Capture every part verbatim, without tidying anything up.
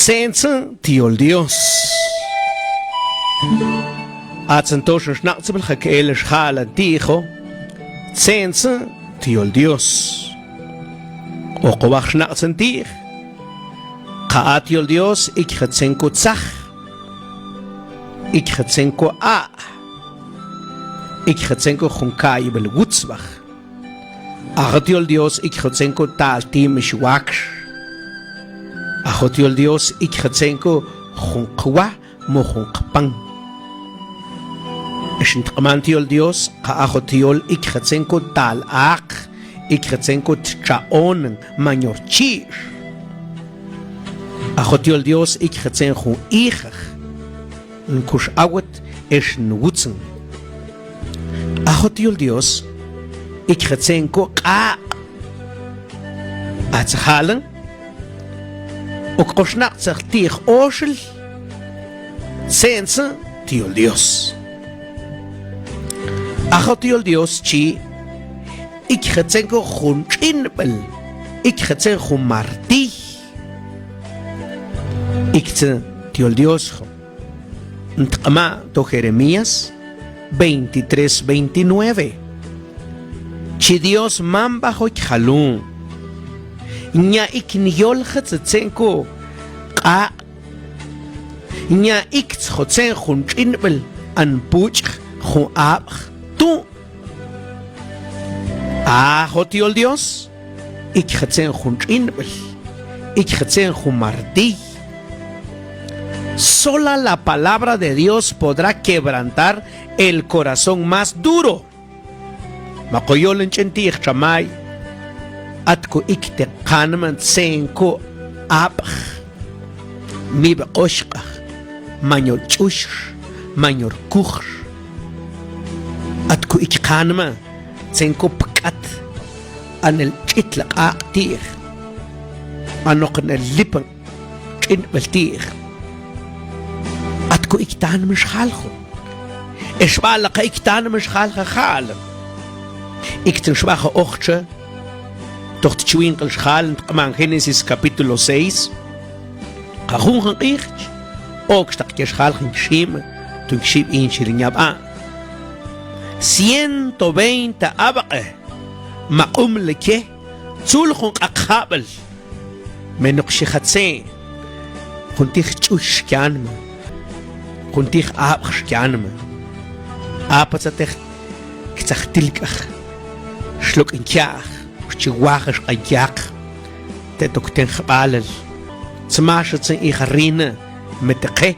Tsentsn ti yol Dios. A tsintoo xan xnaq'tzbel ja k'eel xja'lan ti'jo. Tsentsn ti yol Dios. Oqowa xnaq'tzan ti'j. Ka a ti yol Dios ikjatsen ko tsaj, ikjatsen ko a', ikjatsen ko jun ka'yebel wutsbaj. A jot yol Dios ikjatsen ko tal timix wakx. A jot yol Dios ikjatsen ko jun qwa mo jun qpan. Ex nit q'man ti yol Dios ka a jot yol ikjatsen ko tal aq, ikjatsen ko tcha'on mayor chix. A jot yol Dios ikjatsen jun ijaj nkux awat ex nwutsn. A jot yol Dios ikjatsen ko q'aq'. A tsja'lan ok qoxnaq'tzaj ti'j oxl. Tsentsn ti yol Dios. A jot yol Dios chi ikjatsen ko jun ch'inb'el, ikjatsen jun martiy. Iktsn ti yol Dios jo. Ntq'ma to Jeremías veintitrés veintinueve. Chi Dios mamb'ajo jalun. Nya ik nyol jatsen ko q'aq'. Nya ik tsjotzen jun ch'inb'el an puch'j jun ab'j tu'. A jot yol Dios ikjatsen jun ch'inb'el, ikjatsen jun martiy. Sola la palabra de Dios podrá quebrantar el corazón más duro. Ma ko yolon ch'en ti'j chamay, at ko ik te qanman tsen ko ab'j, mib'e q'oxq'aj, mayor ch'uxx, mayor kujx. At ko ik qanman tsen ko pk'at anel ch'itl q'aq' ti'j, a noqnel lipan ch'inb'el ti'j. At ko ik tanman xjaljo. Ex b'a'la ka ik tanman xjal jaja'l. Iktsn xb'aj ojtxa toj chwinq'el xjal ntq'man Génesis capítulo seis. Ka junjan q'ij, okx taq ke xjal jan kxim, tun kxim inchil nyab'a. Ciento veinte ab'q'e ma q'umle ke, tzul jun q'aq' jab'el. Me noq xijatse, jun tij ch'uxx xkanme, jun tij ab'j xkanme. Apatza tej ktzaj tilk'aj, xlok'in kya'j, xchi wajax q'an kyaq, te tok ten jb'alel. Tzmax tsen ija rina, me teqe,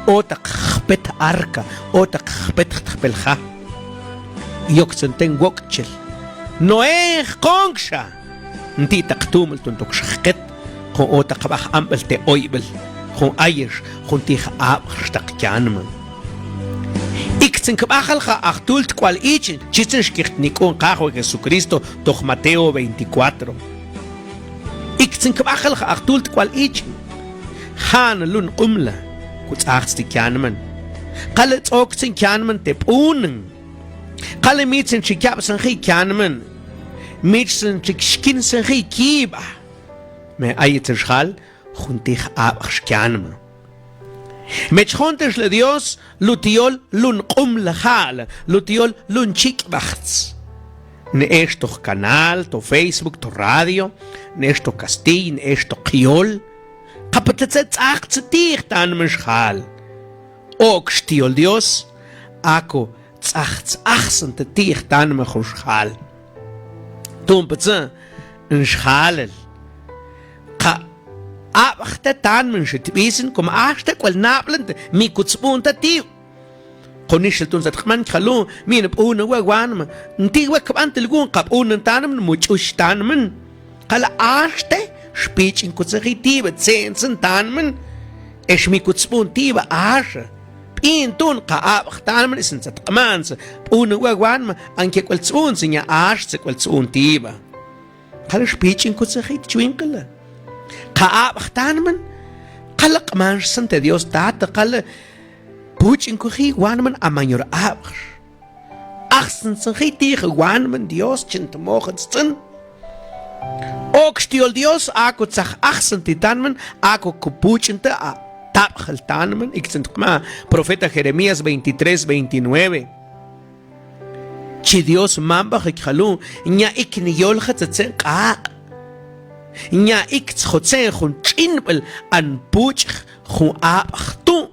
o taq jpet arka, o taq jpet jtjpel ja. Yok tsen ten wok'chel. Noé jqonkxa. Nti' taq tumel tun tokxa jqet, jun o taq b'aj amb'el te oyb'el, jun ayex, jun tij ab'j xtaq kyanma. Iktzin kb'ajal ja aj tul tk'wal ichn, chi tsen xkijtnik'un Qajwe Jesucristo toj Mateo veinticuatro. Iktzin kb'ajal ja aj tul tk'wal ichn. Ja'na lun q'umla, kutz'ajtz ti kyanman. Kale tz'oktsin kyanman te b'unan. Kale mitsin chi kyab' sanjiy kyanman. Mitsin chi xkin sanjiy kib'a. Me ayetsin xjal, jun tij ab'j xkyanma. Mech jontexle Dios, lut yol lun q'umlajal, lut yol lun chik'b'ajtz. Ne'ex toj canal, toj Facebook, toj radio, ne'ex toj kastiy, ne'ex toj qyol. Kapatatze tz'ajtz ti'j tanma xjal. Okx ti yol Dios, a ko tz'ajtz ajsan te ti'j tanma jun xjal. Tumpatze, nxjalel. Ka ab'j te tanma nxi tb'isin, kom ax te k'wal nab'lan te mi kutsb'un ta ti'. Konix el tun tzet q'man kjalu, mi nb'unan wa wanma. Nti' wa kb'antil wun ka b'unan tanma, mu ch'ux tanma. Kala ax te, xpich'in kutsajiy ti' ba tsentsn tanma. Ex mi kutsb'un ti' ba ax. B'in tun ka ab'j tanma, isin tzet q'man tse, b'unan wa wanma, anke k'wal tsb'un tse nya ax tse k'wal tsb'un ti' ba. Kala xpich'in kutsajiy chwinqila. Ka ab'j tanma, kala q'manxsan te Dios tata, kala puch'in kujiy wanma a mayor ab'j. Ajsan tsanjiy ti' ja wanma Dios chin tmojat sts'in. Okx ti ol Dios, a kutsa ajsnti tanmn, a kuk puch'nti a tab'jil tanmn. Iktzin tq'ma profeta Jeremías veintitrés veintinueve. Chi Dios mamb'ajik jalu, nya ikni yolja tsatsen q'aaq'. Nya iktx jotzen jun ch'inb'il an puch'j jun ab'j tu'.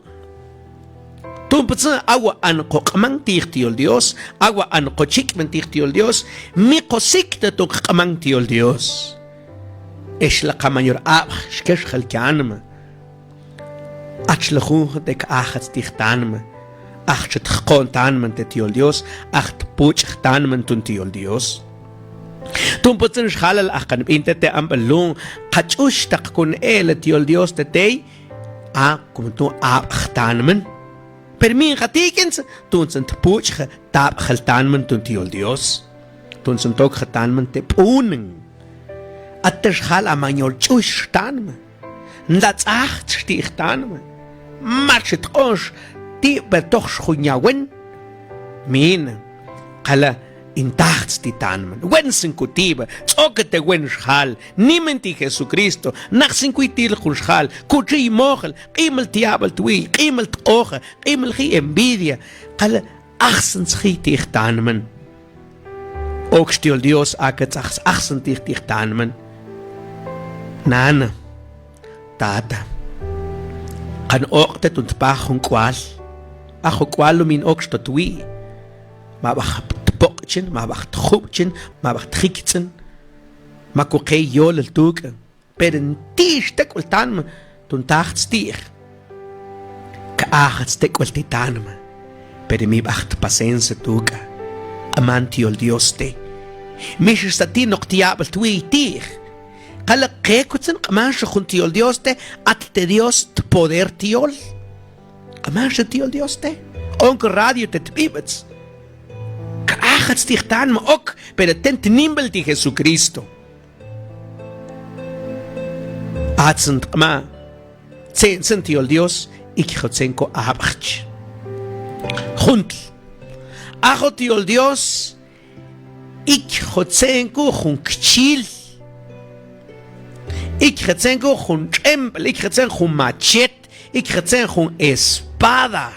Tun putzin awa' an qoq'man ti'j ti ol Dios, awa' an qochik'b'an ti'j ti ol Dios, mi qosikta tun q'man ti ol Dios. Ex la qa mayor ab'j xkexjal ki anma. Ach la junjun te k'ajats ti'j tanma. Ajch txqo'n tanmn te ti ol Dios, aj tpuch'j tanmn tun ti ol Dios. Tun putzin xjalal aj qan b'inte te amb'al lun, qa ch'uxtaq kun ela ti ol Dios te tey, a kum tun ab'j tanmn. Per minxa tik'ints, tuntzin tpuch'j tab'jil tanmn tun ti ol Dios. Tuntzin tokxa tanmn te p'unen. At te xjal a mayor ch'uxtx tanma. Nda ts'ajtx ti'j tanma. Mach txq'o'nx ti' per tojx jun yawen. Mina, qala intajtx ti' tanma. Wen sin kutiba, ts'oka te wen xjal, nimen ti' Jesucristo, naj sin kuy til jun xjal, kutxiy mojel, q'imil ti' ab'al twi, q'imil tx'oja, q'imil ji' envidia, qala ajsntsji ti'j tanma. Okx ti ol Dios a kutsa ajsnti ti'j tanma. Nana, tata, qan oq' te tun tpaj jun k'ual. A jun k'ual lum in okx to twi. Mab'aj tpoq'chin, mab'aj tjub'chin, mab'aj tjiktz'in. Makuqey yolal tuuk'a. Pero nti' xtek'ul tanma tun tajtx ti'j. K'ajats tek'ul ti' tanma, pero mib'aj tpasensa tuuk'a. Q'man ti ol Dios te. Mix sta ti' noq ti' ab'al twi ti'j. Qala qe kutzin q'manxa jun ti ol Dios te, at te Dios tpoder ti ol. Q'manxa ti ol Dios te. Q'onkol radio te tb'ib'ats. K'ajats ti'j tanma ok, pero ten tnimb'il ti' Jesucristo. Atzin tq'ma, tze'ntzin ti ol Dios, ikjotzen ko ab'jch. Juntl, a jot ti ol Dios, ikjotzen ko jun kchil, ikjotzen ko jun tx'emb'el, ikjotzen jun machet, ikjotzen jun espada.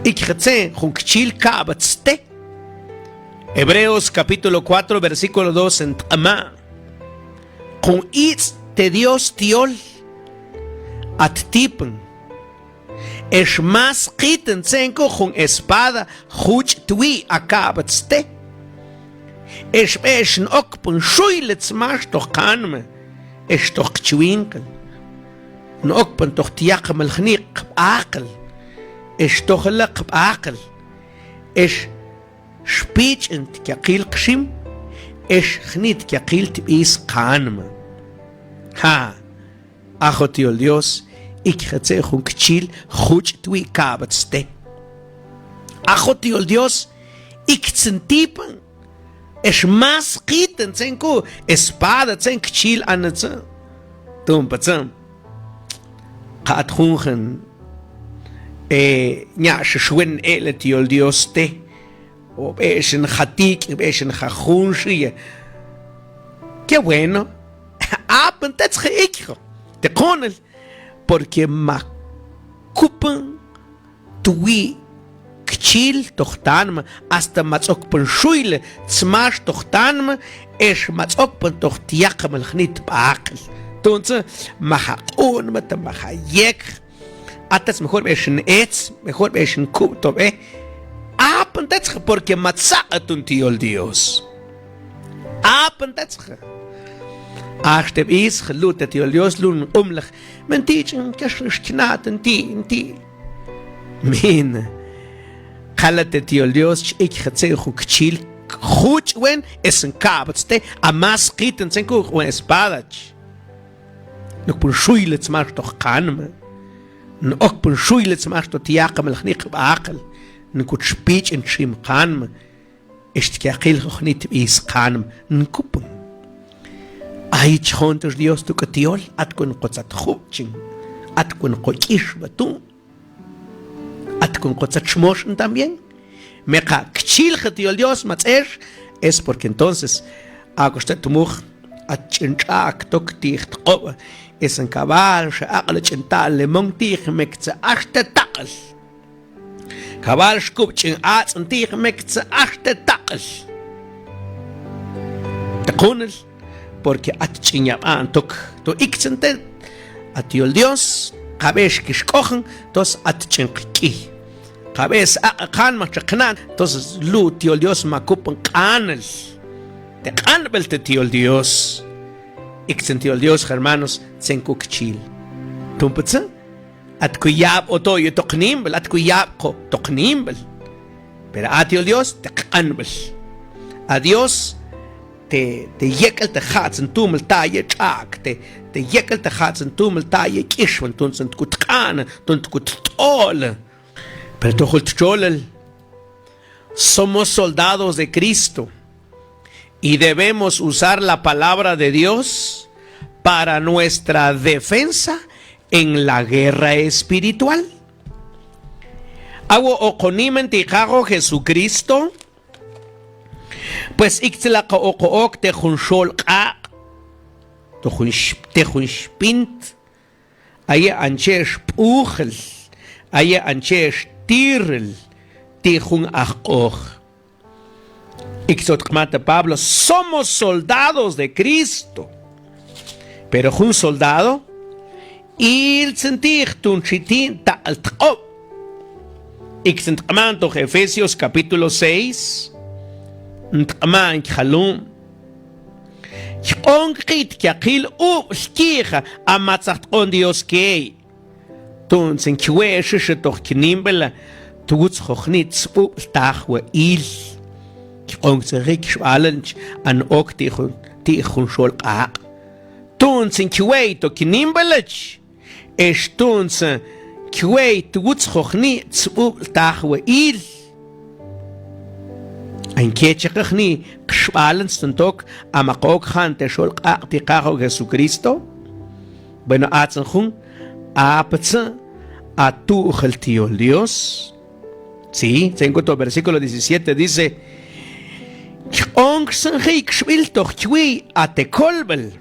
Ikjotzen jun kchil ka'b'ats te. Hebreos capítulo cuatro, versículo dos, en tq'ma, jun itz' te Dios ti ol at tipn. Ex mas qitn tze'nku jun espada juch' twi' a ka'b'ats te. Ex b'e'x nokpon xuylats max toj qanma ex toj qchwinqal. Nokpon toj tyaqmel jni' qb'aq'el ex tojla qb'aq'el. Ex xpich'in tkyaqil qxim ex jni' tkyaqil tb'i sqanma. Ha, a jot yol Dios, ikjatze' jun kchil juch' twi' ka'b'ats te. A jot yol Dios, iktzin tipn ex mas qitn tze'nku espada tze'nku kchil anatze'. Tumpa tze' ka at junjan, e, ña'xa xwen el'et yol Dios te. O b'e'xin jatik', b'e'xin jajun xiya. Qué bueno. Apn tetzje ikjo te q'oonel, porque ma kupn twi' kchil toj tanma, hasta ma tz'okpon xuylats max toj tanma, ex ma tz'okpon toj tyaqmel jni' tb'aq'el. Tonse, ma jaq'u'nma, ta ma jayekj, a tats mejor b'e'xin etz, mejor b'e'xin kub' to b'e. Apn tetzje, porque ma tzaq'ton ti' yol Dios. Apn tetzje. Ax te b'is, jlu' te ti' yol Dios, lun q'umlaj, men ti' ch'en, kax xkna'tan ti', ti'. Min. Kala te ti' yol Dios, ch-, ikjatze' jun kchil juch' wen, ex ka'b'ats te, a mas qitn tze'nku jun espadach. Nokpon xuylats max toj qanma. Nokpon xuylats max toj tyaqmel jni' qb'aq'el. Nkut xpich'in txim qanma. Ex tkyaqil jni' tb'i sqanma. Nkupn. Ay ch'jontix Dios tu' k'ot yol, at kun qotzat jub'chin. At kun qoch'ixb'a tu'. At kun qotzat xmoxn también. Me qa kchilje ti' yol Dios, ma tz'ex, Es porque entonces, ak'uxta tmux, at ch'in tx'a'k tok ti'j tq'ob', es en kabal xa aq'la ch'in ta' lemon ti'j mektzan ax te taq'l. Kabal xkub' ch'in atz'an ti'j mektzan ax te taq'l. Te qunel, porque at ch'in yab'an tok to iktzan te, at yol Dios, kab'ex kix k'ojan, tos at ch'in qk'i. Kab'ex aq'an max chaq qna'n, entonces lu'ut yol Dios ma kup q'anel. Te q'anb'el te yol Dios. Iktzan te yol Dios, hermanos, tzenk'u kchil. Tumpetzan, at ku yab' otoy to qnimb'el, at ku yab' qo to qnimb'el. Pero at yol Dios, te q'anb'el. A Dios, te, te yek'el te ja'tzan tumel ta'ye tx'a'k, te, te yek'el te ja'tzan tumel ta'ye k'ixwan, tuntz tut kut q'an, tuntz tut t'ol. Pero tojol txolel, somos soldados de Cristo y debemos usar la palabra de Dios para nuestra defensa en la guerra espiritual. Awo oqonimen ti' Qajoj Jesucristo, pues iktzil aqo oqo ok te jun xol q'aq', te jun x-, te jun xpint, aye' anche'ex p'uujel, aye' anche'ex tiirel ti' jun ajq'oj. Iktzot q'ma te Pablo, somos soldados de Cristo. Pero jun soldado, iltzan ti'j tun txitin taq'l tq'ob'. Iktzan tq'man toj Efesios capítulo seis, tq'man jalum. Chq'onkxi tkyaqil ub'l ki'ja a matzaj tq'on Dios key. Tuntz nchwe'xixa toj knimb'ila twutzjojni tsb'ub'l tajwa'il. Chq'onkxi xb'alanch an ok ti' jun, ti' jun xol q'aq'. Tuntz nchwe'y to knimb'ilach. Ex tuntz nchwe'y twutzjojni tsb'ub'l tajwa'il. Anke cheqajni xb'alanch tun tok a maq ok jan te xol q'aq' ti' Qajoj Jesucristo. Bueno, atzan jun, aptzan a tu'jal ti' yol Dios. Sí, tzenk'u to versículo diecisiete dice, chq'onkxi san jikxb'il toj chwi a te kolb'el.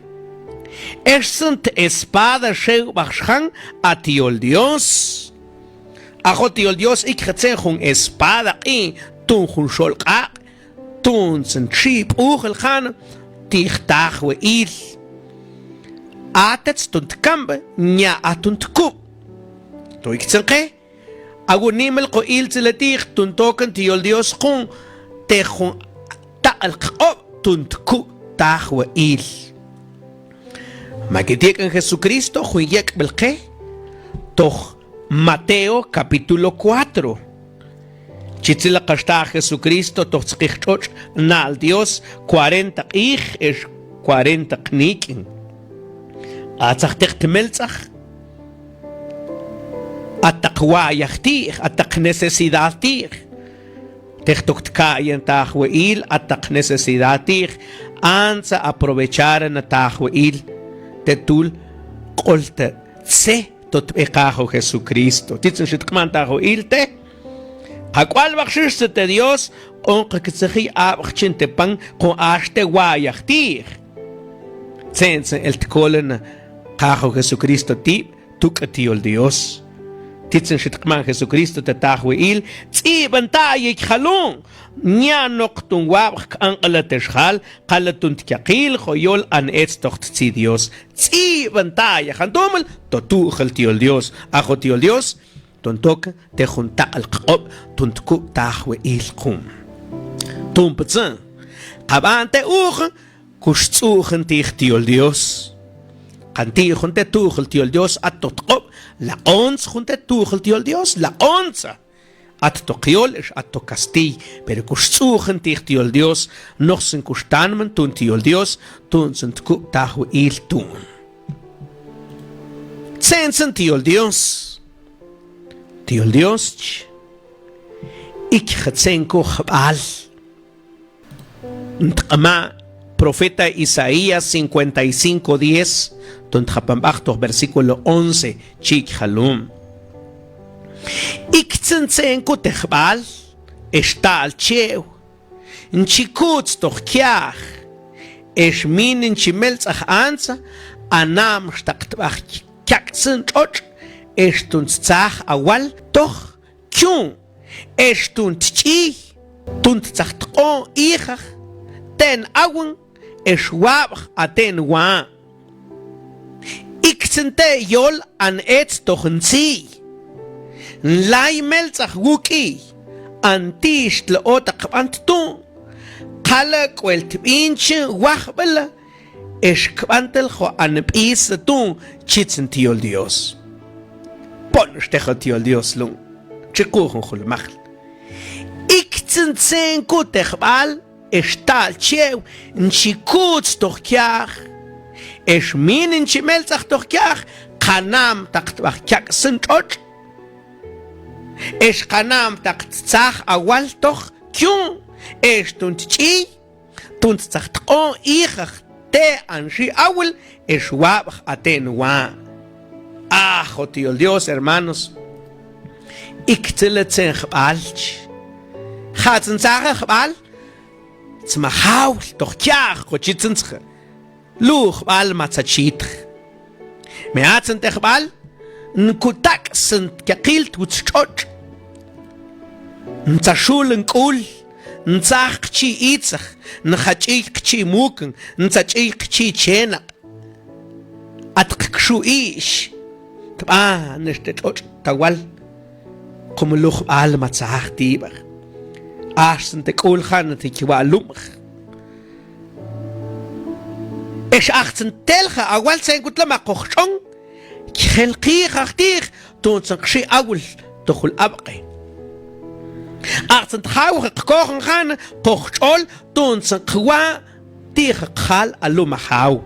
Ex san t-espada xewb'aj xjan a ti' yol Dios. Ajo ti' yol Dios ikxa tze'en jun espada q'in tun jun xol q'aq', tuntz ntxi' p'uujel jan ti' jtajwa'il. Atetz tun tkamb'a, nya' a tun tkub'. To iktzan qe, awo nimel qo iltzila ti'j tun tokan ti' yol Dios jun te jun taq'l q'ob' tun tkub' tajwa'il. Mak ityek'an Jesucristo jun yek'b'il qe toj Mateo capítulo cuatro. Chi tzilaq axta Jesucristo toj tzqij tx'otx' na'l Dios cuarenta q'ij ex cuarenta qnik'in. Atzajteq tmeltz'aj, ataq wa'yaj ti'j, ataq necesidad ti'j. Tej tok tka'yan tajwa'il, ataq necesidad ti'j, antza aprovecharana tajwa'il te tul q'ol ta tze to tb'ej Qajoj Jesucristo. Titz'in xi tq'man tajwa'il te, qa k'ual b'aqxixtze te Dios, q'on qa kitzajiy ab'q chin te pan q'on ax te wa'yaj ti'j. Tze'ntzan el tkolana Qajoj Jesucristo tib' tuk'a ti' yol Dios. Titz'in xi tq'man Jesucristo te tajwa'il, tz'ib'an ta'yik jalun, nya' noq tun wab'j k'anq'ala te xjal, kala tun tyaqil joyol an etz toj ttzi Dios. Tz'ib'an ta'yik, jan tumel to tu'jal ti' yol Dios. Ajo ti' yol Dios, tun tok te jun taq'al q'ob' tun tkub' tajwa'il jun. Tumpetzan, qa b'an te ujan, kux tz'ujan ti'j ti' yol Dios. Qan ti' jun te tu'jal ti' yol Dios, at to tq'ob', laq'ontz jun te tu'jal ti' yol Dios, laq'ontza. At to qyol ex at to kastiy, pero kux tz'ujan ti'j ti' yol Dios, nojsin kux tanman tun ti' yol Dios, tu'ntzan tkub' tajwa'il tu'n. Tze'ntzan ti' yol Dios. Ti' yol Dios ch, ikxa tze'nku jb'al. Tq'ma profeta Isaías cincuenta y cinco diez, ton tjapan b'aj toj versículo once, chik' jalum. Iktzan tze'nku te jb'al, ex ta'al che'w. nchi kuts toj kiaaj, ex min nchi meltz'aj antza, a namx taq tb'aj kyak'sün tx'otx', ex tun ttxaj awal toj kyuun, ex tun tch'iy, tun ttzaj tq'oon ijaj, ten awen, ex wab'j a ten waan. Iktzin te' yol an ets toj ntsiiy. Nlay meltz'aj wuk'iy, an ti'ixtle otaq b'ant tu'n, kala' k'uel tb'inchin wajb'ela, ex kb'anteljo an b'isa tu'n, chitzin ti' yol Dios. Pon xtejo ti' yol Dios lun, txiquj jun jul majl. Iktzin tze'nku te jb'al, ex tal che'w nchi kuts toj kiaaj, ex min nchi meltz'aj toj kiaaj, kanam taq tb'aj kyak'sün tx'otx', ex kanam taq ttzaj awal toj kyuun, ex tun tch'iy, tun ttzaj tq'oon ijaj, te' an xi awil, ex wab'j a ten waan. Ajo ti' yol Dios, hermanos. Iktzin le tze'nku jb'al chi. Ja'tzin tzaj jb'al, tzmajawl toj kiaaj, ko chitzin tzja. Lu' jb'al matza chitj. Me atzin te jb'al, nkutak'sn kyaqil twutz tx'otx'. Ntza xul nk'ul, ntzaj qchi itzaj, njach'iy qchi mukn, ntzach'iy qchi chenaq'. At qkxu ix, tb'an ex te tx'otx' tawal, qum lu' jb'al matza jtib'aj. Axtzin te k'ul jan te kiwa' lumx. Ex axtzin telxa awal tze'nku tla ma qojtx'on, kjel qijaj ti'j, tu'ntzin qxi' awil tojol ab'q'e. Axtzin tjawja qkojn jan qojtx'ol, tu'ntzin qwa' ti'j qjal a lum ajaw.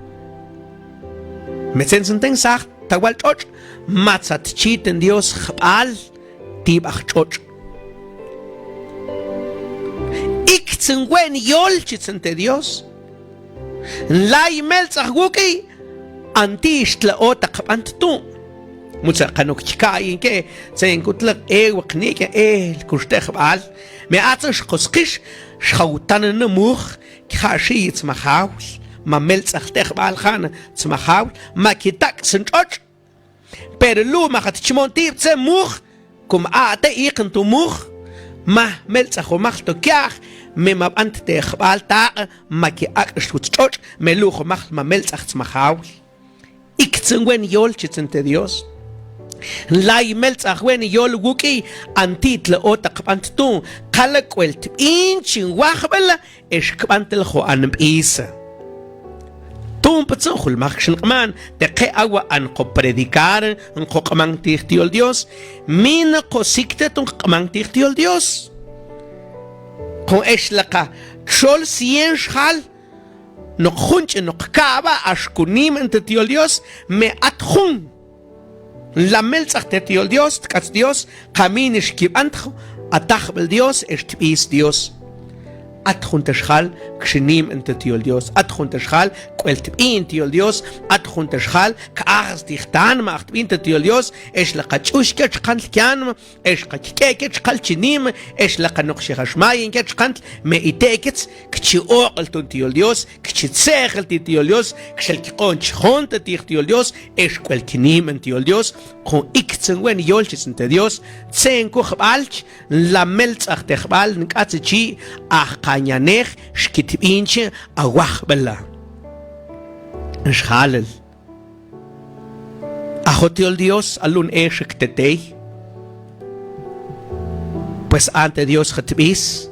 Me tze'ntzin ten saj tawal tx'otx', matza tchiten Dios jb'al tib'aj tx'otx'. Iktzin we'n yol chitzin te Dios. Nlay meltz'aj wuk'iy, an ti'ixtle otaq b'ant tu'n. Mutza' qanuk kika'yinke, tze'nku tla ewa qnik'e, el kux te jb'al. Me atzin xqosqix, xjawtanana muj, kja' xi'yi tzmajawl, ma meltz'aj te jb'al jan tzmajawl, ma kitak'sn tx'otx'. Pero lu' majat chmon tib' tze muj, kum a' te iqn tu muj, ma meltz'aj jumajl to kiaaj, me ma b'ant te jb'al taq'a, ma kiak'x twutz tx'otx', me lu' jumajl ma meltz'aj tzmajawl. Iktzin we'n yol chitzin te Dios. Nlay meltz'aj we'n yol wuk'iy, an ti'tle otaq b'ant tu'n, kala' k'uel tb'inchin wajb'ela, ex kb'anteljo an b'isa. Tu'npatzin jul majk' xin q'man, te qe awa' an qo predicar, nqo q'man ti'j ti' yol Dios, min qo siktet nqo q'man ti'j ti' yol Dios. Qo ex laqa txol cien xjal, noq jun ch'in noq ka'ba, ax kunim'in te ti' yol Dios, me at jun. Nla meltz'aj te ti' yol Dios, tk'atz Dios, kamin ix kib'antjo, a tajb'il Dios, ex tb'is Dios. At jun te xjal, kxinim'in te ti' yol Dios, at jun te xjal, k'uel tb'in ti' yol Dios, at jun te xjal, k'ajs ti' jtanma aj tb'in te ti' yol Dios, ex laqa ch'uxke txqantl kyanma, ex qa kik'eke txqal chi nim, ex laqa noq xi jaxmayinke txqantl, me ite'kets, kchi oq'el ton ti' yol Dios, kchi tse'jel ti' ti' yol Dios, kxel kiq'oon chjonte ti'j ti' yol Dios, ex k'uel kinim'in ti' yol Dios, qun iktzin we'n yol chitzin te Dios, tze'nku jb'al chi, nla meltz'aj te jb'al nk'atz chi, aj qa nyanej, xkitb'in chi, a wajb'ela. Xjalel. A jot yol Dios, a lun e xik te tey. Pues ante Dios jitb'is,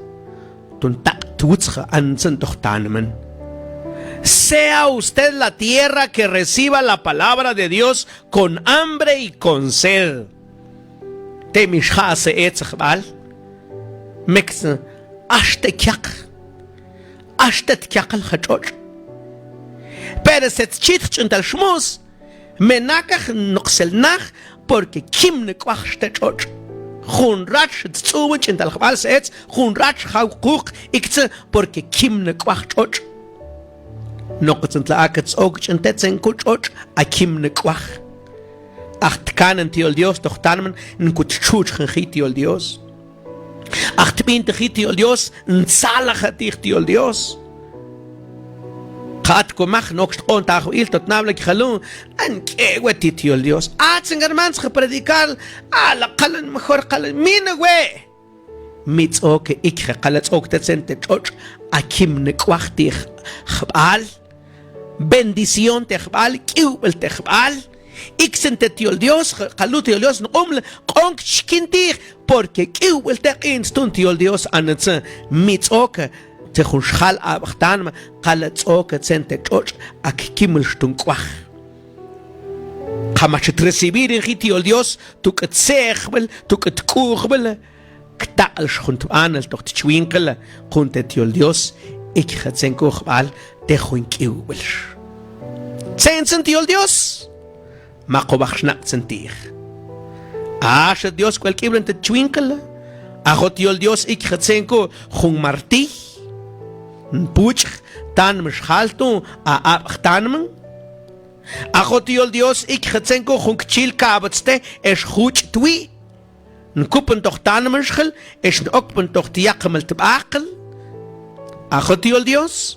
tun taq' twutzxa antzin toj tanmen. Sea usted la tierra que reciba la palabra de Dios con hambre y con sed. Teme xja' se etz jb'al. Mektzin, ax te kyaq. Ax te tkyaqel ja tx'otx'. Pero se tchitj ch'in tal xmus, me nakaj noq sel naj, porque kimne k'uaj xte tx'otx'. Jun rach tz'uwin ch'in tal jb'al se etz, jun rach jaw quq iktzin, porque kimne k'uaj tx'otx'. Noqtzin tla ak' tz'ok ch'in te tze'nku tx'otx', a kimne k'uaj. Aj tkanen ti' yol Dios toj tanmen, nkut txutxjinji ti' yol Dios. Aj tb'in ti jit yol Dios, ntzalaja ti jit yol Dios. Ka'at komaj nokx tq'oon ta ajb'il to tnab'lak jalun, an k'ewe ti yol Dios. Atzin hermanos, ja predicar, ala qalan mejor qalan, mina we'. Mi tz'oke ikja, qala tz'ok ta tzen te tx'otx' a kim nuk'waj ti jb'al. Bendición te jb'al, k'iwb'il te jb'al. Iktzin te yol Dios, qalu te yol Dios, nuq'umla, q'onkchkin ti', porque k'iwb'il te q'ints tun te yol Dios, anatz mi tz'oke te jun xjal ab'j tanma, qala tz'oke tzen te tx'otx' a kimil xtunk'waj. Ka mach trecibir in jit yol Dios, tuk'et sejb'il, tuk'et k'u'jb'il, ktaq'lx jun tb'anel toj tichwinqila, jun te yol Dios, ikja tzen ko jb'al, te jun k'iwb'ilx. Tzen tzen te yol Dios, ma qobaj xnaq' tzen ti'j. Axa Dios k'wel k'iwb'il te tichwinqila, ajo te yol Dios ikja tzen ko jun martiy, npuch'j tanma xjal tu' a ab'j tanma. Ajo te yol Dios ikja tzen ko jun kchil kab'at te ex juch' twi'. Nkupon toj tanma xjal, ex nokpon toj ti yaqmel tb'aql. Ajo te yol Dios,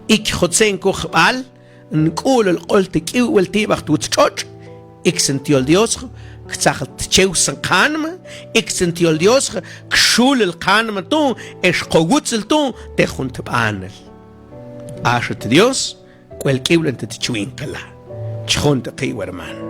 ikjo tzen ko jb'al, nk'u'lol q'ol te k'iwb'il ti' b'aj twutz tx'otx', iktzin te yol Dios, ktzaj tchewsen qanma, iktzin te yol Dios, kxulel qanma tu', ex qowutzil tu', te jun tb'anel. Axa te Dios, k'wel k'iwb'il te tichwinqila. Chjon te qiw hermano.